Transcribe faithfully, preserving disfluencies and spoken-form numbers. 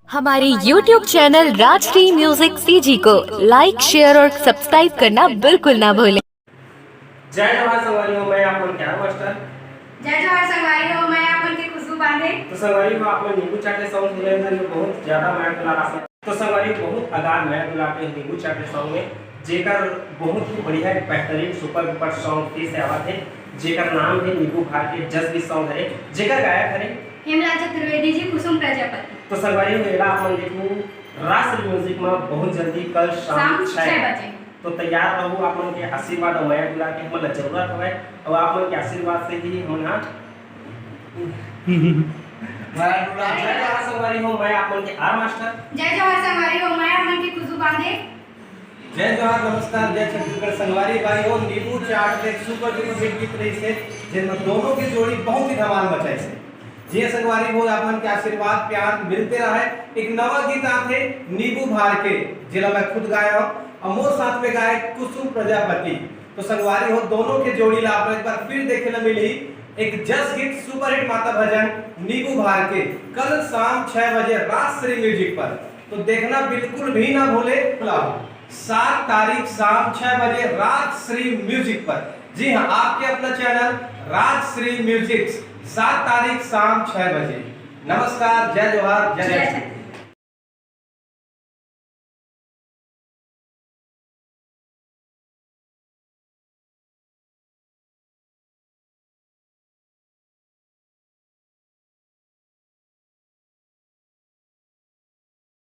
हमारे YouTube channel Rajshree music CG को like, share और सब्सक्राइब करना बिल्कुल ना भूलें। जय जोहार संगवारी हो, मैं आप मन के आर मास्टर। जय जोहार संगवारी हो, मैं आप मन के खुशबू बांधे। तो संगवारी हो, आप मन नींबू चाटे सॉन्ग सुने हन, जो बहुत ज्यादा मया दुलार आसन। तो संगवारी हो, बहुत अगाध मया दुलार के नींबू चाटे सॉन्ग में, जेकर बहुत ही बढ़िया, एक बेहतरीन सुपर डुपर सॉन्ग फिर से आवत हे, जेकर नाम है नींबू भार के जस भी सॉन्ग हरे, जेकर गायक हरे हेमला चतुर्वेदी जी, कुसुम प्रजापति। तो संगवारी हो, एला आप मन देखू राष्ट्र म्यूजिक में बहुत जल्दी कल शाम शाम छह छह बजे। तो तैयार रहू, आप मन के आशीर्वाद और मया दुलार के हमन ला जरूरत हवय, और आप मन के आशीर्वाद से ही हमन हा मया दुलार। जय जोहार संगवारी हो, मैं आप मन के आर मास्टर। जय जोहार संगवारी हो, मैं आप मन के खुशबू बांधे। जय जोहार, नमस्कार, जय छत्तीसगढ़। संगवारी भाई हो, नींबू चाट के सुपर डुपर हिट गीत रहिस हे, जेमा दोनों के जोड़ी बहुत ही धमाल मचाइस हे। जी संगवारी हो, आप मन के आशीर्वाद प्यार मिलते रहे। एक नवा गीत आत हे नींबू भार के, जेला मैं खुद गाया हूँ और मोर साथ में गाए कुसुम प्रजापति। तो संगवारी हो, दोनों के जोड़ी ला आप एक बार फिर देखे ला मिलही। एक जस हिट सुपर हिट माता भजन नींबू भार के कल शाम छह बजे राजश्री म्यूजिक पर। तो देखना बिल्कुल भी ना भूले। सात तारीख शाम छह बजे राजश्री म्यूजिक पर। जी हाँ, आपके अपना चैनल राजश्री म्यूजिक, सात तारीख शाम छह बजे। नमस्कार, जय जोहार, जय जय छत्तीसगढ़।